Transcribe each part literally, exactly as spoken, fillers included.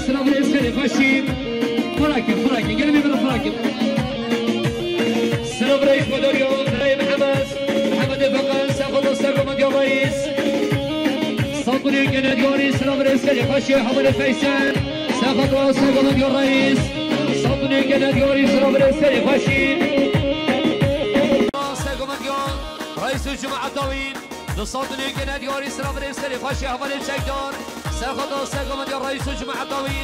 Selamun aleyküm, selamun aleyküm. Gelin bir bırakın. Selamun aleyküm, Doriyo, Doriyo Muhammed. Muhammed Efekan, Sefo Dosta, Komando Reis. Selamun aleyküm, Doriyo, selamun aleyküm, Paşa, Hamid Feysel. Sefo Dosta, Komando Reis. Selamun aleyküm, Doriyo, selamun aleyküm, Paşa. Dosta, Komando Reis, Cuma Tawil. Li Sandinê gene diyarî silav rêz xêrê xweşî hevalê çekdar. Serxweda sergomendiya reîs û cemaeta wî.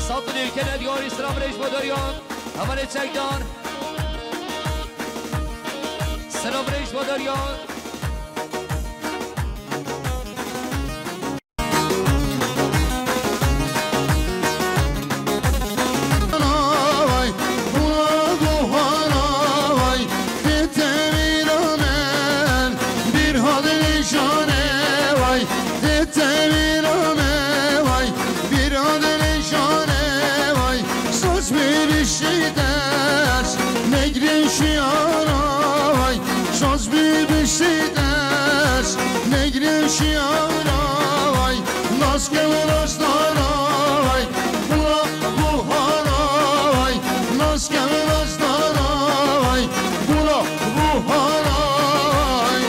Sandinê gene diyarî silav rêz bo deriya hevalê çekdar. Silav rêz bo deriya. Vay, bula buhara vay, tete vira men, bir hadri jane vay, tete vira men vay, bir hadri jane vay, saç bir şiddet, negrin şiara vay, saç bir şiddet, negrin şiara vay, naskev rastara vay, bula buhara vay, naskev rastara vay, bula buhara vay.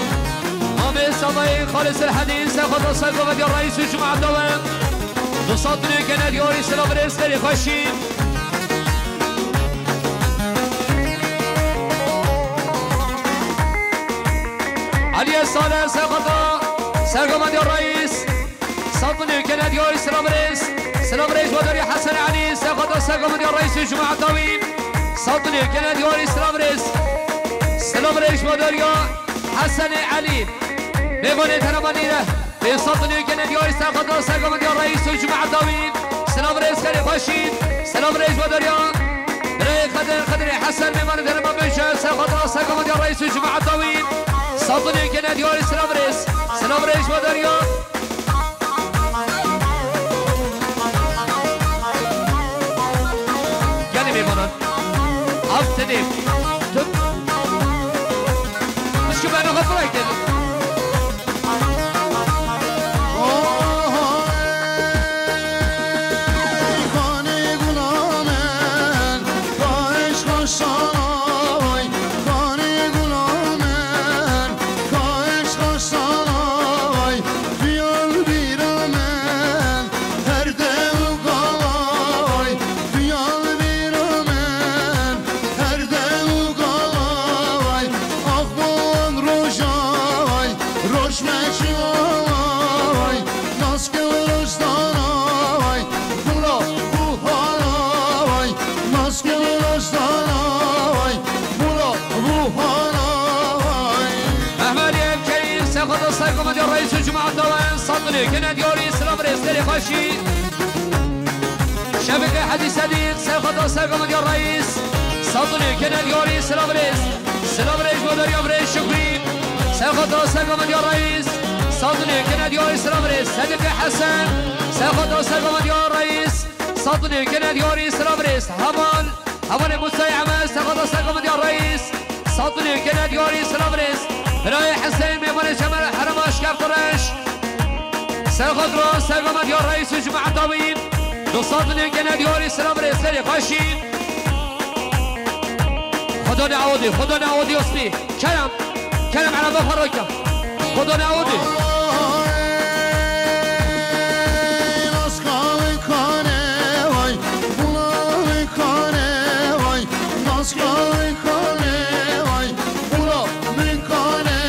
Amê Samayê Xalê Serhedî, serxweda sergovendiya reîs û cemaeta we. Du sed nû kene diyarî silav rêz xêrê xweşî. Eliyê Salih, serxweda sergovendiya reîs. Sed nû kene diyarî silav rêz. Silav rêz bo deriya Hesen Elî, serxweda sergovendiya reîs û cemaeta wî. Sed nû kene diyarî silav rêz. Silav rêz bo deriya Hesen Elî. Mêvanê teremanî de. Pênc sed nû kene diyarî serxweda sergovendiya reîs û cemaeta wî. Silav rêz xêrê xweşî. Silav rêz bo deriya. Birayê Xedir, Xedirê Hesen, mêvanê tereman bêje, serxweda sergovendiya reîs û cemaeta wî. Sed nû kene diyarî silav rêz. Silav rêz bo deriya. Gelî mêvanan. Ev tenê. Tip. Pişkî beno xwe firek de. Xanê gula min, ka eşqa sana vay, xanê gula min, ka eşqa sana vay, tu ya li bîra min, her dem û gala vay, tu ya li bîra min, her dem û gala vay, ax bo wan roja vay, roj me çi vay, nas ke roj dana vay, bula buhara vay, nas ke roj dana vay, bula buhara vay. Mehmet Evkerî, serxweda sergovendiya reîs û cemaeta we, sed nû kene diyarî silav rêz xêrê xweşî. Şevike Hecî Sedîq, serxweda sergovendiya reîs. Sed nû kene diyarî silav rêz. Silav rêz bo deriya birê Şukrî. Serxweda sergovendiya reîs. Sed nû kene diyarî silav rêz. Sedike Hesen. Serxweda sergovendiya reîs. Sed nû kene diyarî silav rêz. Heval. Hevalê Musayê Emed. Serxweda sergovendiya reîs. Sed nû kene diyarî silav rêz. Birayê Hesen, mêvanê Şemer Herema Şkeftireş. Serxwedra sergovendiya reîs û cemaeta wî. Du sed nû kene diyarî silav rêz xêrê xweşî. Xweda ne awdî, Xweda ne awdî ospî. Kerem, Kerem erebe xwe rake. Xweda ne awdî. Naska wê kane vay, bula wê kane vay, naska wê kane vay, bula wê kane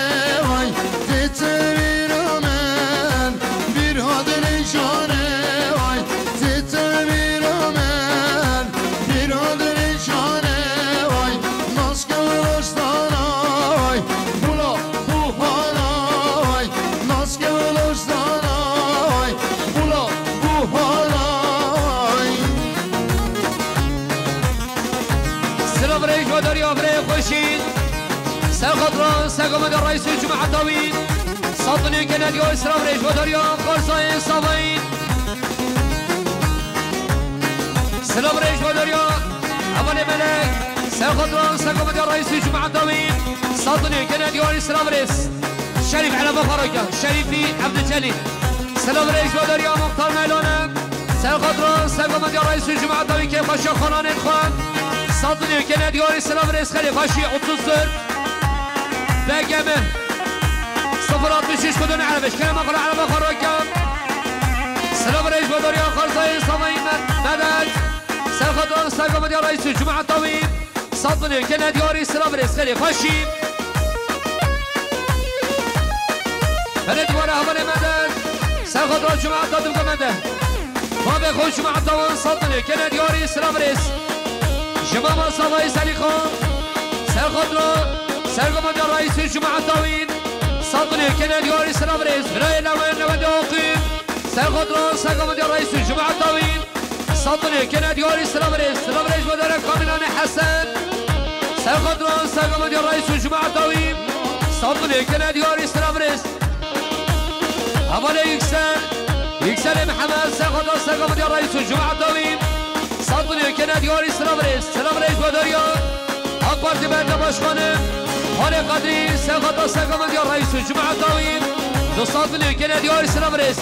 vay, tê tevîra min, bir hadine jane vay, tê tevîra min, bir hadine jane vay, nas ke roj dana vay, bula buhara vay, nas ke roj dana vay, bula buhara vay. Silav rêz bo deriya birê xweşî. Serxwedra sergovendiya reîs û cemaeta wî. Sed nû kene diyarî silav rêz bo deriya Xarzayê Savayî. Silav rêz bo deriya hevalê Melek. Serxwedra sergovendiya reîs û cemaeta wî. Sed nû kene diyarî silav rêz. Şerîf erebe xwe rake. Şerîfî Evdicelîl. Silav rêz bo deriya Muxtar Meylane. Serxwedra sergovendiya reîs û cemaeta wî kêfxweşa xananên xwe. Sed nû kene diyarî silav rêz xêrê xweşî otuz dört. B G M. Sıfır altmış üç Xweda ne erebe. Kerema xwe erebe xwe rake. Silav rêz bo deriya Xarzayê Savayî Me-, Medet. Serxwedra sergovendiya reîs û cemaeta wî. Sed nû kene diyarî silav rêz xêrê xweşî. Belê dubare hevalê me de. Ser xwe dira cumata dibke me de. Bavê xwe cumata wan saldinê kene diyarî silav rêz. Ji mama Savayî Zelîxan. Ser xwe dira sergometiya reîsê cumata wî. Saldinê kene diyarî silav rêz. Birayê Lewen, Lewen de Aqîb. Ser xwe dira sergometiya reîsê cumata wî. Saldinê kene diyarî silav rêz. Silav rêz bo dere Kamîlanê Hesen. Ser xwe dira sergometiya reîsê cumata wî. Saldinê kene diyarî silav rêz. Hevalê Yüksel, Yükselê Mihemed, ser xwe dira sergometiya reîsê cumata wî. Saldinê kene diyarî silav rêz. Silav rêz bo deriya AK Partî Belediye Başkanı Halê Qedrî, ser xwe dira sergometiya reîsê cumata wî. Du saldinê kene diyarî silav rêz.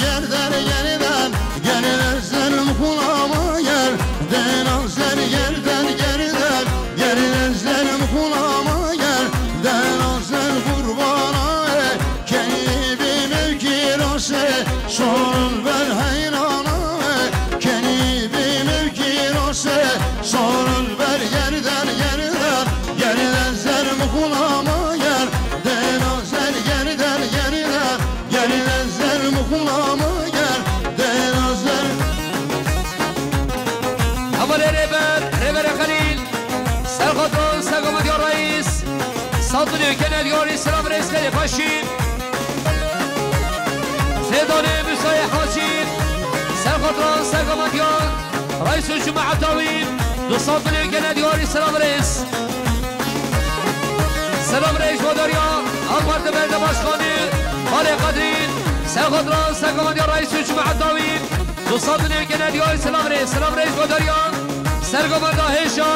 Ger der gerden, gerden serim xulama ger. Dena ser gerden gerden, gerden serim xulama ger. Dena ser qurbana e, kenî bi mevkî rase, sorun ber heyrana e, kenî bi mevkî rase, sorun ber gerden gerden, gerden serim xulama ger. Dena ser gerden gerden, gerden serim xulama ger. Dena ser. Hevalê Rêber, Rêberê Xelîl, ser xwe dira sergometiya reîs. Saldinê kene diyarî silav rêz xêrê xweşî. Zêdanê Musayê Hacî, ser xwe dira sergometiya reîsê cumata wî. Du saldinê kene diyarî silav rêz. Silav rêz bo deriya AK Partî Belediye Başkanı Halê Qedrî, ser xwe dira sergometiya reîsê cumata wî. Du saldinê kene diyarî silav rêz. Silav rêz bo deriya sergometa hêşa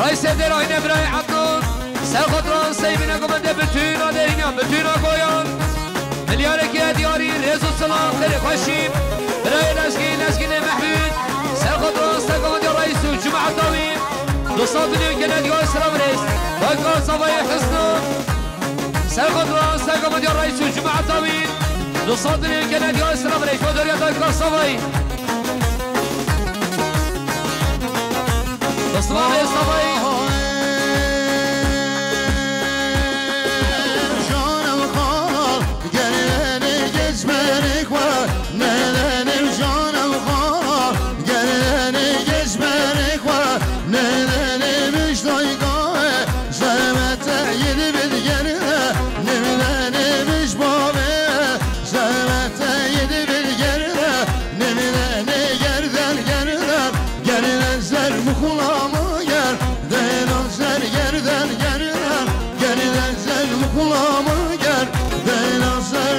reîsê dêra hîne birayê Ednan. Ser xwe dira seyvîne gomendê bitûna dêrîna, bitûna goyan. Milyareke diyarî rêz û silav xêrê xweşî. Birayê Lezgî, Lezgînê Mehmûd. Ser xwe dira sergometiya reîsê cumata wî. Du saldinê kene diyarî silav rêz. Dayka Savayê Husna. Ser xwe dira sergometiya reîsê cumata wî. Du saldinê kene diyarî silav rêz. Bo deriya dayka Savayî. Festivalê Savayî. Canım xala, gel gelê geç berê xwe, nedenê canım xala, gel gelê geç berê xwe, nedenê miştayka e, zehmete yedi bir geride, nedenê miş bavê e, zehmete yedi bir geride, nedenê gerden geride, geride zer muxulama ger, dena zer gerden geride. Geride zer muxulama ger, dena zer.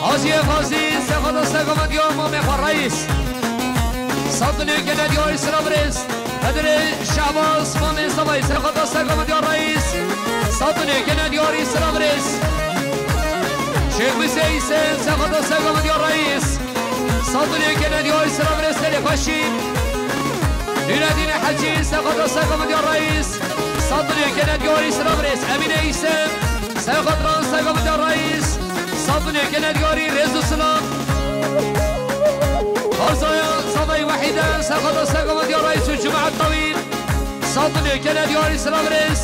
Hacî Xazî, ser xwe dira sergometiya mamê xwe reîs. Saldinê kene diyarî silav rêz. Xedirê Şehbaz, mamê Savayî, ser xwe dira sergometiya reîs. Saldinê kene diyarî silav rêz. Şêx Musê Îsen, ser xwe dira sergometiya reîs. Saldinê kene diyarî silav rêz xêrê xweşî. Nûredînê Hecî, ser xwe dira sergometiya reîs. Saldinê kene diyarî silav rêz. Emîne Îsen, ser xwe dira sergometiya reîs. Saldinê kene diyarî rêz û silav. Xazaya Savayî Wehîde, ser xwe dira sergometiya reîs û cumata wî. Saldinê kene diyarî silav rêz.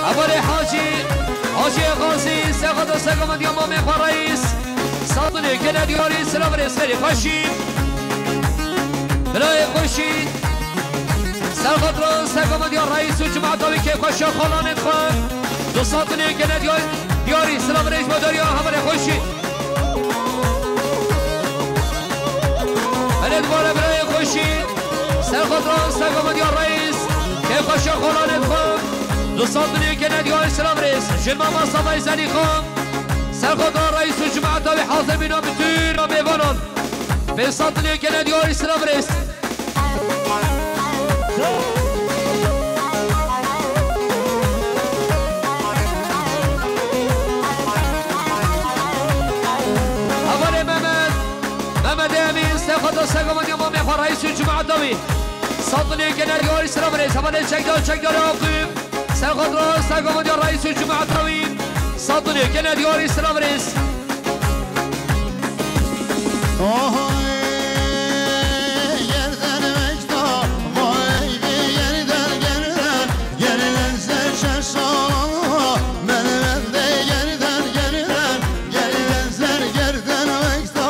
Hevalê Hacî, Hacî Xazî, ser xwe dira sergometiya mamê xwe reîs. Saldinê kene diyarî silav rêz xêrê xweşî. Birayê xweşî. Ser xwe dira sergometiya reîs û cumata wî kêfxweşiya xalanê xwe. Du saldinê kene diyar-, diyarî silav rêz bo deriya hevalê xweşî. Belê dubare birayê xweşî. Ser xwe dira sergometiya reîs. Kêfxweşiya xalanê xwe. Du saldinê kene diyarî silav rêz. Jin mama Savayî Zelîxan. Ser xwe dira reîs û cumata wî hazir bîna bitûna mêvanan. Pênc saldinê kene diyarî silav rêz. Hevalê Mehmet, Mehmet Emîn, ser xwe dira sergometiya mamê xwe reîs û cumata wî. Saldinê kene diyarî silav rêz. Hevalê Çekdar, Çekdarê Aqîb. Ser xwe dira sergometiya reîs û cumata wî. Sat milyon kene diyarî silav rêz. Ohay, gerden vekta, vay be gerden, gerden, gerden ser çeşalama, ben bende gerden, gerden, gerden ser gerden vekta,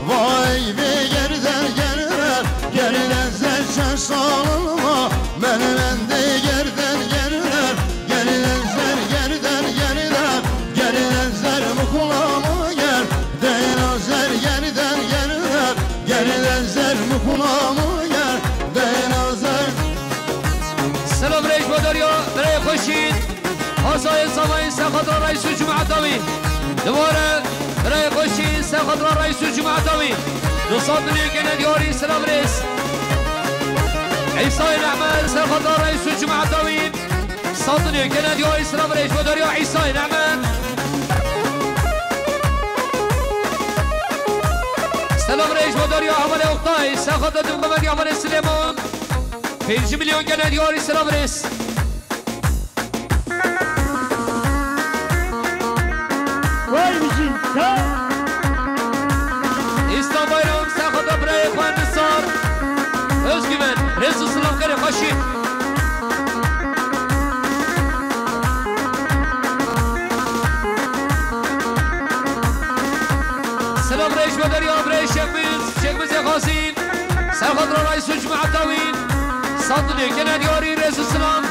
vay be gerden, gerden, gerden ser çeşalama, ben bende gerden, gerden, gerden ser gerden, gerden. Gerden ser mukulama ger, dena ser gerden gerden. Gerden ser mukulama ger, dena ser. Selam reis Badarya, birayê xweşî. Hasayê Savayî ser xatira reis û cemaeta wî. Dubare birayê xweşî ser xatira reis û cemaeta wî. Du sed milyon kene diyarî selam reis. Îsayê Nehmet ser xatira reis û cemaeta wî. Sat milyon kene diyarî selam reis Badarya Îsayê Nehmet. Selam reis Badarya hevalê Oktay, ser xatira Dil Mehmet hevalê Silêman. Pêncî milyon kene diyarî selam reis. Vay bizim, ha? Îslam Bayram, ser xatira birayê xwe Nisar Özgüven, rêz û silav xêrê xweşî. Silav reis Badarya, birayê Şekmiz, Şekmizê Xazî, ser xatira reis û cemaeta wî, sat milyon kene diyarî rêz û silav.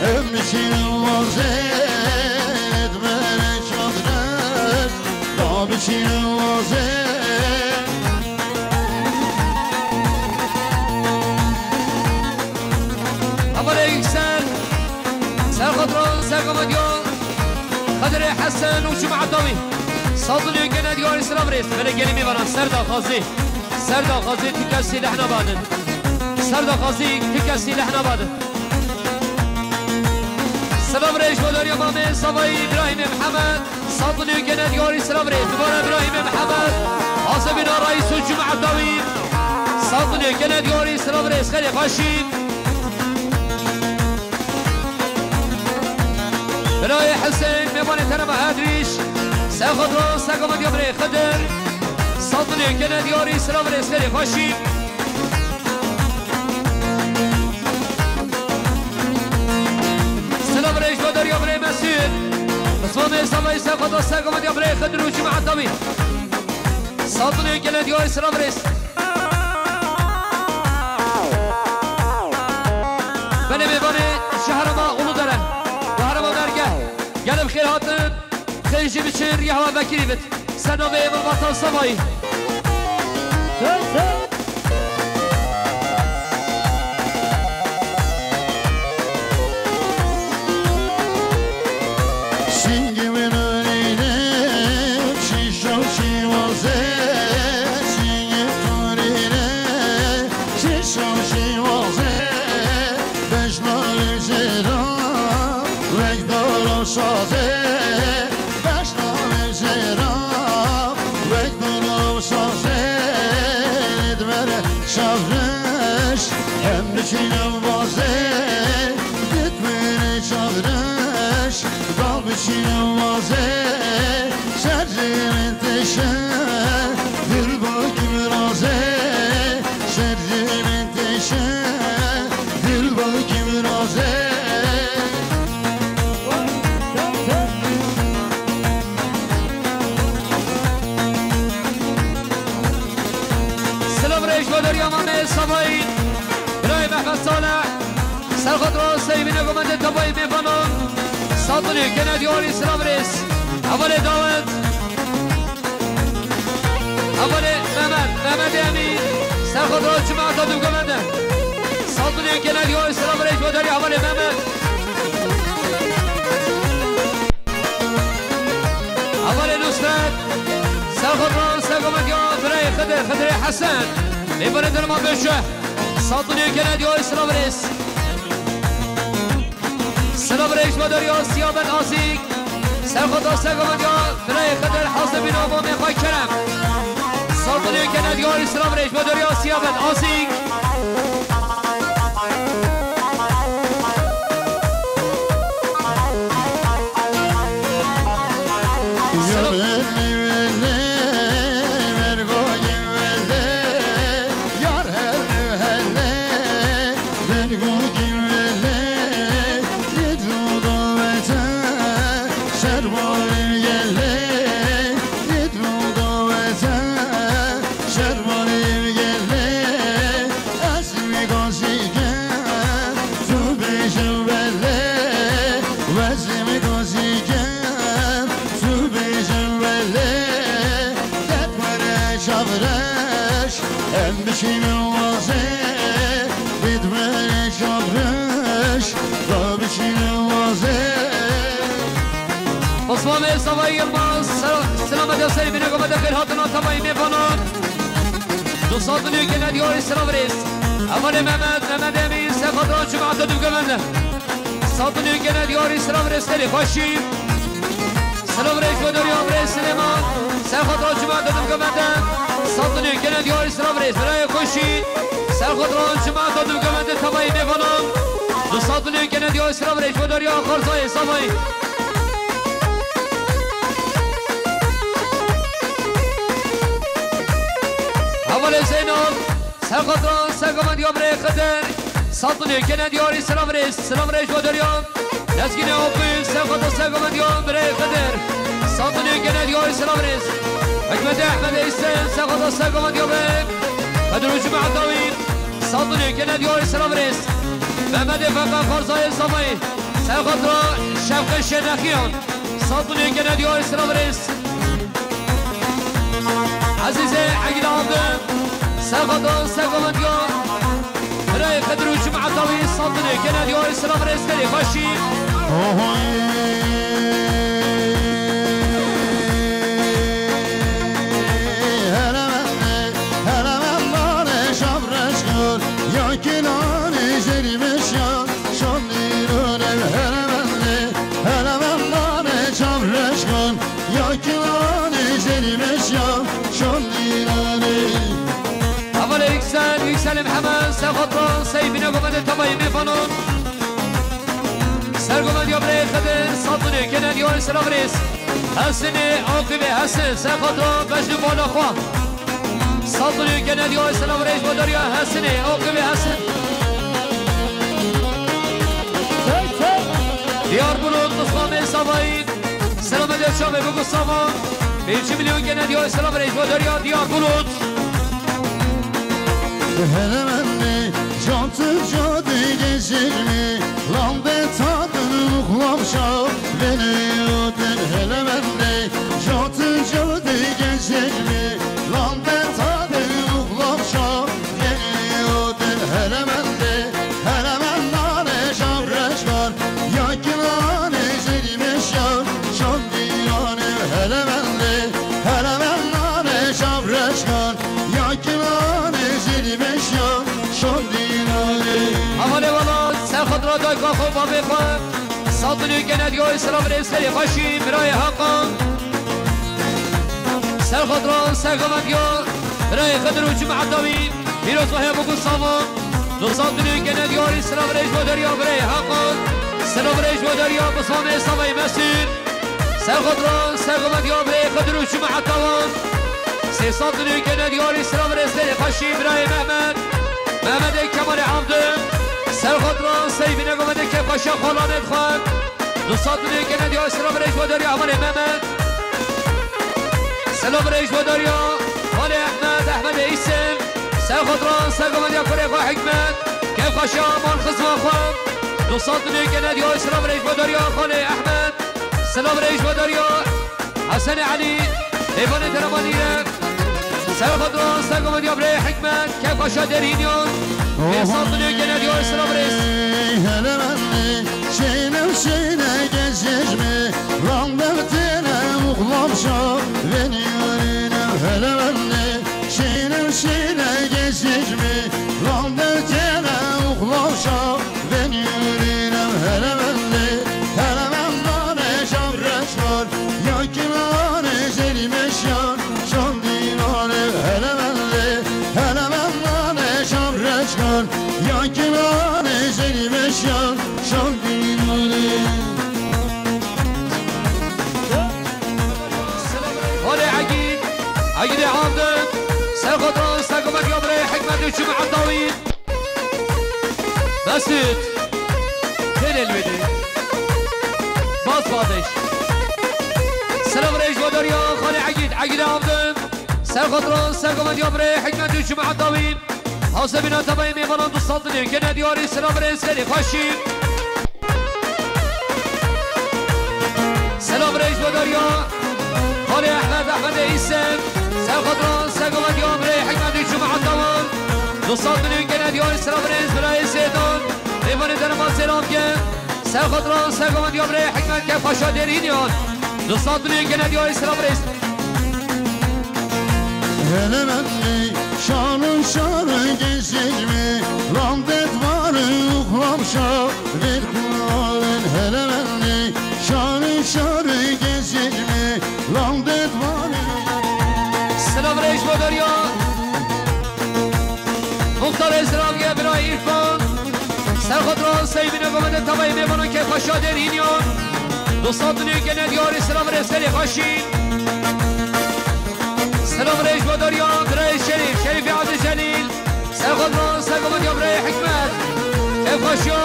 Em biçînin wazê, dibere çadres, da biçînin wazê. Hevalê Yüksel, ser xatira, ser xatira Xedirê Hesen û cemaeta wî. Sat milyon kene diyarî silav rêz. Belê gelî mêvanan, ser daxazî. Ser daxazî, tu kesî leh nabadin. Ser daxazî, tu kesî leh nabadin. Silav rêz ji bo dariya mamê Savayî Îbrahîmê Mihemed. Sat milyon kene diyarî silav rêz. Dubare Îbrahîmê Mihemed. Azebîna reis û cemaeta wî. Sat milyon kene diyarî silav rêz. Xêrê xweşî. Birayê Husên, mêvanê terema Edrîş. Ser xwe dira, ser xwe diya birê Xidir. Sat milyon kene diyarî silav rêz. Xêrê xweşî. Silav rêz ji bo dariya birê Mesûd. Misvanê Savayî ser xwe da ser xwe diya birê Xidir û cemaeta wî. Sat milyon kene diyarî silav rêz. Belê mêvanê şehra me Uludere. Şehra me Derge. Gelê bi xêr hatin. Xêr jî biçin, rî hewa vekirî bit. Ser navê Êvan Vatan Savayî. Şîngê wê nûrîne, şîşo şîwaze, şîngê nûrîne, şîşo şîwaze, beşna wê jêra, wek daro şaze, beşna wê jêra, wek daro şaze, dibere şavreş, em biçîne wazê, ditmêne çavreş. Dal biçîne wazê, şerê min têşe, dil bakî min razê, şerê min têşe, dil bakî min razê. Silav rêz ji bo dariya mamê Savayî, birayê Mehmet Saleh. Ser xwe dira Seyvîne gomendê tebayê mêvanan. Sat milyon kene diyarî silav rêz. Hevalê dawet. Hevalê Mehmet, Mehmet Emîn, serxotra cemaeta dûvgomende. Saldinê kene diyarî selam rêj bo derya hevalê Mehmet. Hevalê Nusret, serxotra sergomendiya birayê Xidir, Xidirê Hesen. Mêvanê derma beşe. Saldinê kene diyarî selam rêj. Silav rêj bo derya Siyabet Asîk. Serxotra sergomendiya birayê Xidir hazir bîn ava mêxay Kerem. Saldinê kene diyarî silav rêj bo derya Siyabet Asîk. Silav- Yar her hele, vergo givele, didro davete, şervalim gele, didro davete, şervalim gele, ez mi gazike, tu bejim vele, ez mi gazike, tu bejim vele, det were çavreş. Em biçînin wazê, bidwere çavreş, da biçînin wazê. Osman Bey, Savay Yılmaz, sel-, selamet ya serî bîne, gomete xêr hatina tevayî mêvanan. Du sed milyon gene diyarî silav rêz. Hevalê Mehmet, Mehmet Emîn, serxotra cemaeta dûvgomende. Saldinê gene diyarî silav rêz, serê xweşî. Silav rêj bo derya birayê Silêman. Serxotra cemaeta dûvgomende. Saldinê gene diyarî silav rêz, birayê xweşî. Serxotra cemaeta dûvgomende tevayî mêvanan. Du saldinê gene diyarî silav rêj bo derya Xarzayê Savayî. Hevalê Zeynal. Serxotra sergomendiya birayê Xidir. Saldinê gene diyarî silav rêj, silav rêj bo derya. Lezgînê Opî, serxotra sergomendiya birayê Xidir. Saldinê gene diyarî silav rêz. Hikmetê Ehmedê Îsê, serxotra sergomendiya birayê Xidir û cemaeta wî. Saldinê gene diyarî silav rêz. Mehmedê Feqa Xarzayê Savayî. Serxotra Şevqê Şêrnexiyan. Saldinê gene diyarî silav rêz. Ezîzê Egîl Abdi, serxotra sergomendiya birayê Xidir û cemaeta wî, saldinê gene diyarî silav rêz, serê xweşî. Ohoy. Hele mende, hele mendane şavreşkor, ya kinane jerimeşya, şondîrone hele mende, hele mendane şavreşkor. Ya kilanê jêrî meşya şon dîlanê. Hevalê Yüksel, Yükselê Mihemed, serxotra sey bîne gomede tevayî mêvanan. Sergomendiya birayê Xidir, saldinê gene diyarî silav rêz. Hesinê, Aqibê Hesin, serxotra bejnû bala xwe. Saldinê gene diyarî silav rêj bo derya Hesinê, Aqibê Hesin. Diyar Bulut, Osman Bey Savayî. Selamet ya çavê bigo savan. Pêncî milyon gene diyar, selam rêj bo derya Diyar Bulut. Hele mendê, can tu cadê geçirme, lambê tadın muxlamşa, beni oten hele mendê, can tu cadê geçirme, lambê tadın muxlamşa, beni oten hele mendê, hele mendane şavreşkar, ya kinane jêrî meşya, şon dîrane hele mendê, hele mendane şavreşkar, ya kinane jêrî meşya, şon dîrane. Hevalê welat, serxotra dayka xwe, bavê xwe, saldinê gene diyoy, silav rêz, serê xweşî, birayê Heqan. Serxotra, sergovendiya, birayê Xidir û cemaeta wî. Pîroz we heye bigo savan. Nûsad milyon gene diyarî, silav rêj bo derya birê Heqan. Silav rêj bo derya Bislamê Savayî Mesûd. Serxotra, sergovendiya birê Xidir û cemaeta wan. Sê sed milyon gene diyarî, silav rêz, serê xweşî birayê Mehmet. Mehmetê Kemalê Abdû. Serxotra, sey bîne govendê kêfxweşiya xwalanê dixwe. Du sed milyon gene diyarî, silav rêj bo derya hevalê Mehmet. Silav rêj bo derya xalê Ehmed, Ehmedê Îsim. Serxotra, sergovendiya kurê xwe Hikmet. Kêfxweşiya mal xizma xwe. Du sed milyon gene diyarî, silav rêj bo derya xalê Ehmed. Silav rêj bo derya Hesenê Elî. Mêvanê deremanî ye. Serxotra, sergovendiya birê Hikmet, kefkaşa derîniyan. Vê sal milyon gene diyar sira birêz. Hele bende, şeyne şeyne geçişme, lan dertine muhlamşa, beni yürüne hele bende, şeyne şeyne geçişme, lan dertine muhlamşa. Venîrînem hele bende, hele bendane şam reçkar, ya kimane zerî meşyan, şam dînare hele bende, hele bendane şam reçkar, ya kimane zerî meşyan, şam dînare. Holê Egîd, Egîdê Avdin, Serxotra, Sergovendiya birê Hikmet û Cuma Dawî. Mesut. Têlê li wê dê. Bas badêş. Silav rêj bo doriya Xalê Egîd. Egîd Avdin. Serxotran, sergovendiya birê Hikmet û Cuma Dawî. Hazebîna tebayê mêvanan du sal dilê gene diyarî silav rêz xêrê xweşî. Silav rêj bo doriya Xalê Ehmed, Ehmedê Îsem, Serxotran, sergovendiya birê Hikmet û Cuma Dawî. Du sal dilê gene diyarî silav rêz birayê Sêdan. Mêvanê derma selam ke. Serxotran, sergovendiya birê Hikmet ke paşa derîniyan. Du sal dilê gene diyarî silav rêz. Hele bendî şanun şarı geçecme, landet varı uxlamşa, ver kualen hele bendî şanun şarı geçecme, landet varı. Silav rêj bo doriya. Muxtar Ezraviye bira Îrfan. Serxotran, seyvine govende tavayê mêvanan ke paşa derîniyan. Du sal dilê gene diyarî silav rêz xêrê xweşî. Silav rêj bo doriya birayê Şerîf, Şerîfê Abdülcelîl. Serxotran, sergovendiya birayê Hikmet. Kefxweşiya.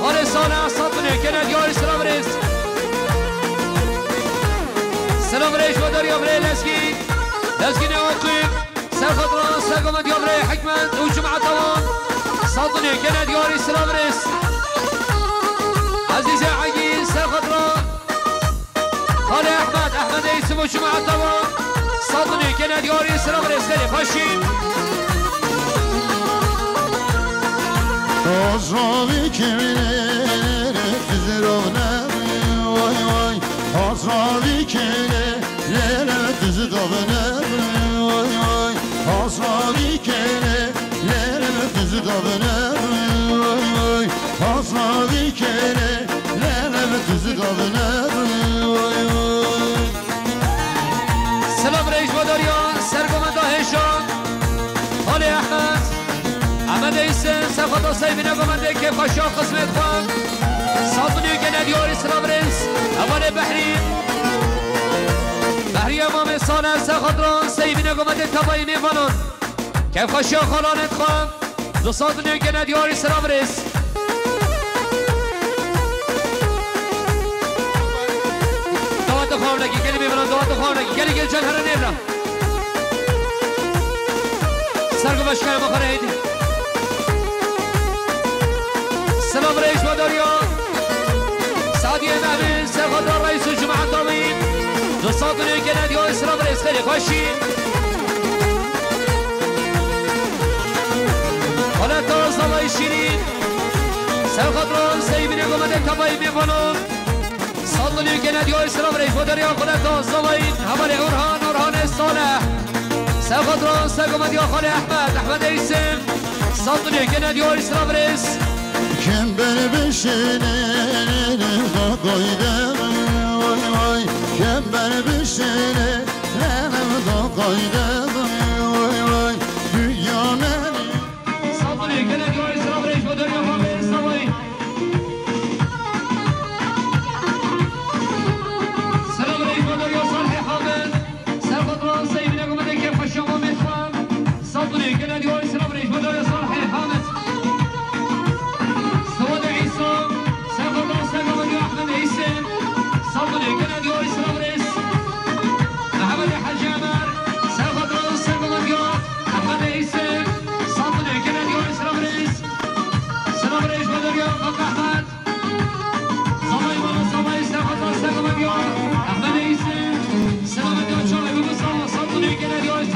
Xalê Salih, sal dilê gene diyarî silav rêz. Silav rêj bo doriya birayê Lezgî. Lezgînê Akif. Serxotran, sergovendiya birê Hikmet û Cuma Tawan. Sal dilê gene diyarî silav rêz. Ezîzê Egîd, Serxotran. Xalê Ehmed, Ehmedê Îsim û Cuma Tawan. Sal dilê gene diyarî silav rêz xêrê xweşî. Azavî kêmînê, dizî rovne, vay vay. Azavî kêmînê, Lele dizi davene, oy oy. Hasra bir kere, lele dizi davene, oy oy. Hasra bir kere, lele dizi davene, oy oy. Silav rêj bo doriya, sergovenda hêşan. Xalê Ehmed, Ehmedê Îsim, Serxota Seyvîne govendê kêfxweşiya xizmêt xwe. Sal dilê gene diyarî silav rêz. Hevalê Behrî. Behrî Emamê Salih, Serxotran, Seyvîne govendê tavayê mêvanan. Kêfxweşiya xalanêt xwe. Du sal dilê gene diyarî silav rêz. Dawet xwe hewlekî, gelî mêvanan, dawet xwe hewlekî. Gelî gel can here nêvra. Sergo başkanê me xwe re hêdî. Silav rêj bo doriya. Sadiyê Mehmî, Serxota Reîs û Cuma Dawî. Du sal dilê gene diyarî silav rêz xêrê xweşî. Xoleta Zavayê Şîrîn. Serxotran Seyvîne govendê tavayê mêvanan. Sal dilê gene diyarî silav rêj bo doriya xuleta Zavayî, hevalê Orhan, Orhanê Salih. Serxotran, sergovendiya Xalê Ehmed, Ehmedê Îsim. Sal dilê gene diyarî silav rêz. Kember bişêne, da qayde, vay vay. Kember bişêne, da qayde, vay vay. Dünya meni. Sal dilê gene diyarî silav rêj bo doriya Xalê Zavayî. Silav rêj bo doriya Salihê Hamid. Serxotran Seyvîne govendê kêfxweşiya Mamê Xan. Sal dilê gene diyarî silav rêj bo doriya Salihê Hamid. Siwadê Îsa, Serxotran, sergovendiya Ehmedê Îsim. Sal dilê gene diyarî silav rêz. Mehemedê Hecî Emer, Serxotran, sergovendiya Ehmedê Îsim. Sal dilê gene diyarî silav rêz. Silav rêj bo doriya Kak Ehmed. Zavayê mala zavayê Serxota sergovendiya Ehmedê Îsim. Selamet ya çavê bibe sala, sal dilê gene diyarî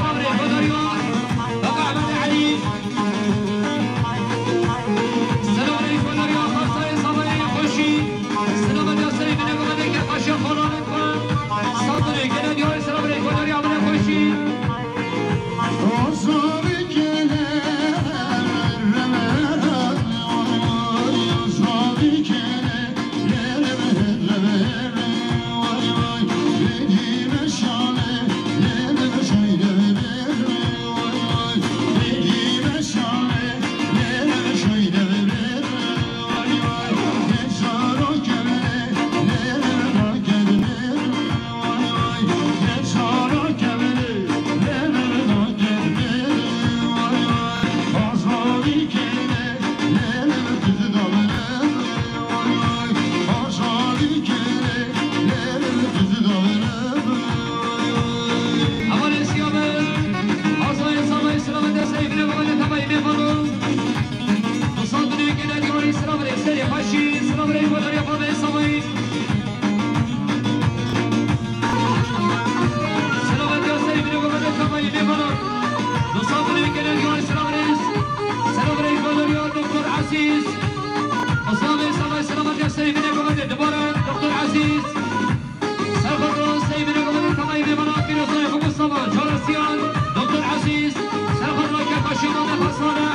Şaban Efa Salih.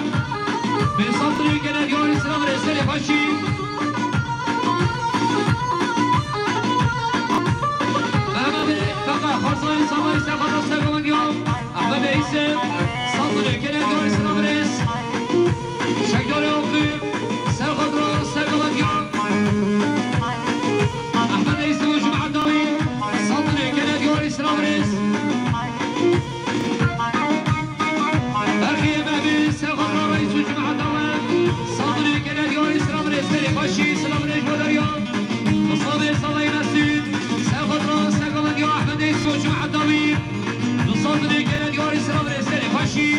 Bê saftirê gele diyarî silav rê serê xweşî. Mehmet Beka Xarzayî Samayî Serxata Sergomendiya. Ahmet Eyse. Saftirê gele diyarî silav rê. Şekdorê Oqî. Serxatra Sergomendiya. Ahmet Eyse û Cuma Dawî. Saftirê gele diyarî silav rê. Berxiyê Mehbî, Serxatra Reîs û Cuma Dawî, Saftirê gele diyarî silav rê serê xweşî, silav rê ji bo derya. Mistavê Salayî Mesûd, Serxatra Sergomendiya Ehmedê Sî û Cuma Dawî, Saftirê gele diyarî silav rê serê xweşî.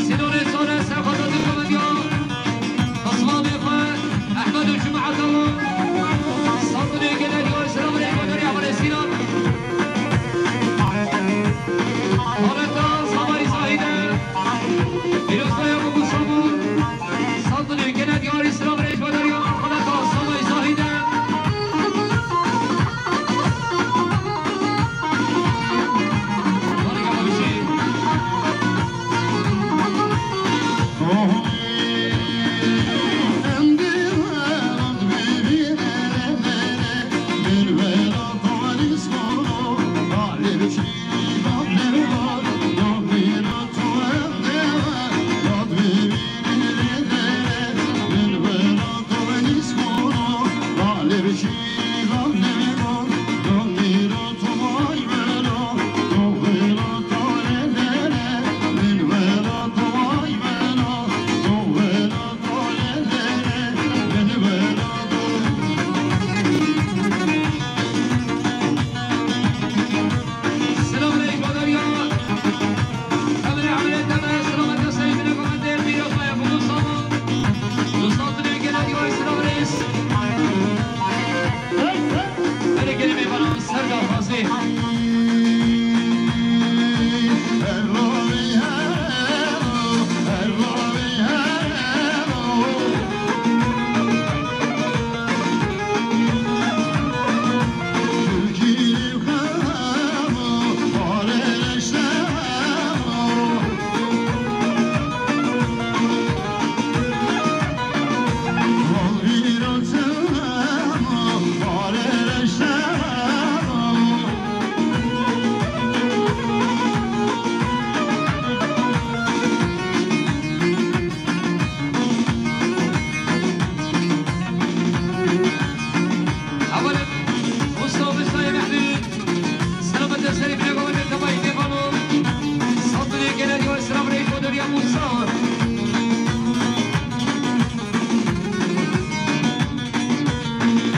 Sînonê sare serxweza dîplomatî ya Osmanê xwe, Ehmed û Cuma Dawî, Saftirê gele diyarî silav rê ji bo derya Xwedê Sînon. Xaleta Samayî Zahîde, Pîrozbaya Bû Samû, Saftirê gele diyarî silav rê ji bo derya Xaleta Samayî Zahîde.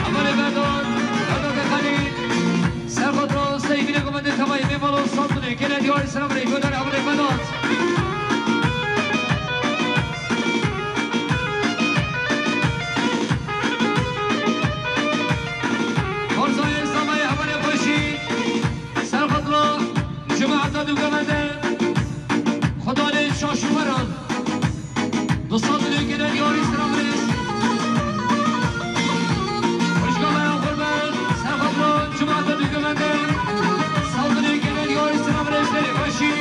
Amanê Berdon, Berdon Kekanî, Serxot Ros, Seyfînê Gomendê Temayî, Mêmalo Saltinê, gelê diyarî selam rê, Godarê Amanê Berdon. Xwarzayê Zamayê Hevalê Xweşî, Serxot Ro, Cemaeta Dûgomendê, Xudanê şaş û weran. Du sed û newî gelê diyarî selam rêz. Xwişka me ya Xurbet, Serxot Ro, Cemaeta Dûgomendê, sed û newî gelê diyarî selam rêz, gelê xweşî.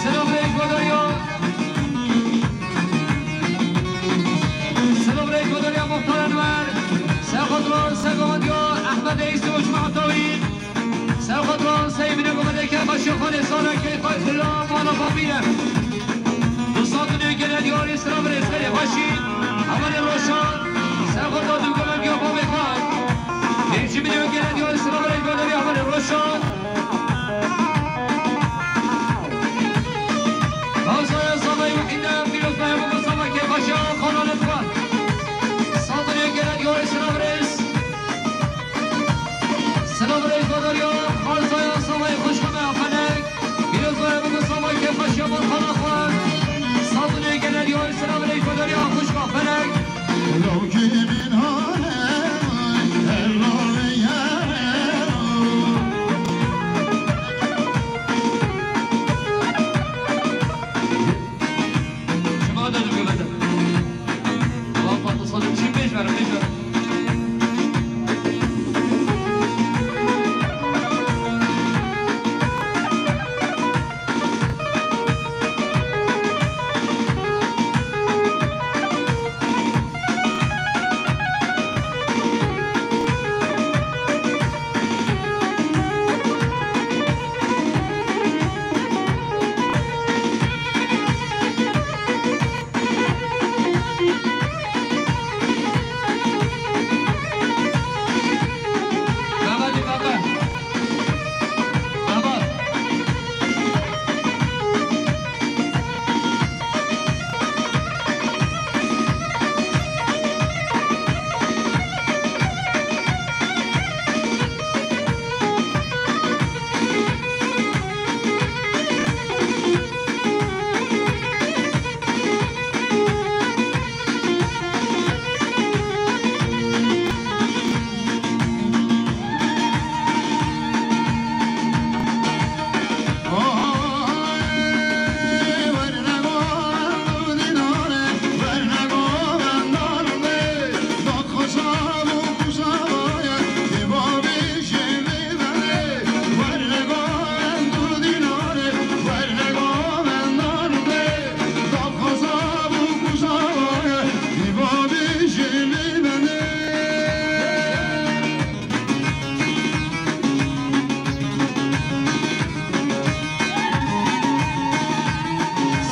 Selam rêz Godarya. Selam rêz Godarya Muxtar Enwer. Serxot Ro, Serxot Ro, Ehmed Eysi û Cemaeta wî. Serxot Ro, Seyfînê Gomendê, Keyfxweşî Xwedê Sara, Keyfxweşî Mala Babî re. Du sed û newî gelê diyarî selam rêz, gelê xweşî. Hevalê Roşan, Serxot Ro, Dûgomendê Babê Xan. Pêncî milyon gelê diyarî selam rêz, Godarya Hevalê Roşan. Xwarzaya Zavayê Wehîdê, pîroz be, hemû Mustafa Keyfxweşiya xananê xwe. Sed û newî gelê diyarî selam rêz. Selam rêz Godarya, Xwarzaya Zavayê xwişka me ya Felek. Pîroz be, hemû Mustafa Keyfxweşiya xananê xwe. Sed û newî gelê diyarî selam rêz Godarya, xwişka Felek. Şima da dibî bide. Wa Fatma Salim, çi pêş verin, pêş verin.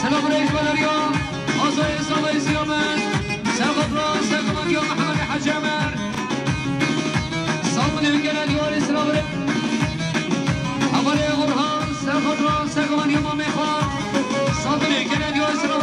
Selam rêz Godarya, Azayê Zavayê Ziyamet, Serxot Ro, Serxot Ro, Mehemedê Hecî Emer. Sed û newî gelê diyarî selam rêz. Hevalê Orhan, Serxot Ro, Serxot Ro, Mamê Xan. Sed û newî gelê diyarî selam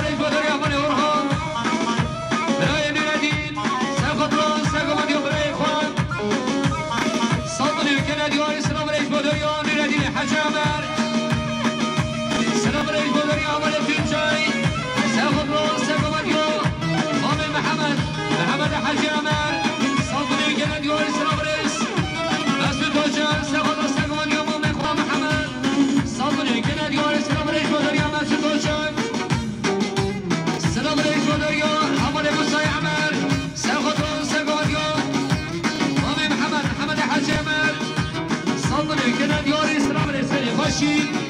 Çî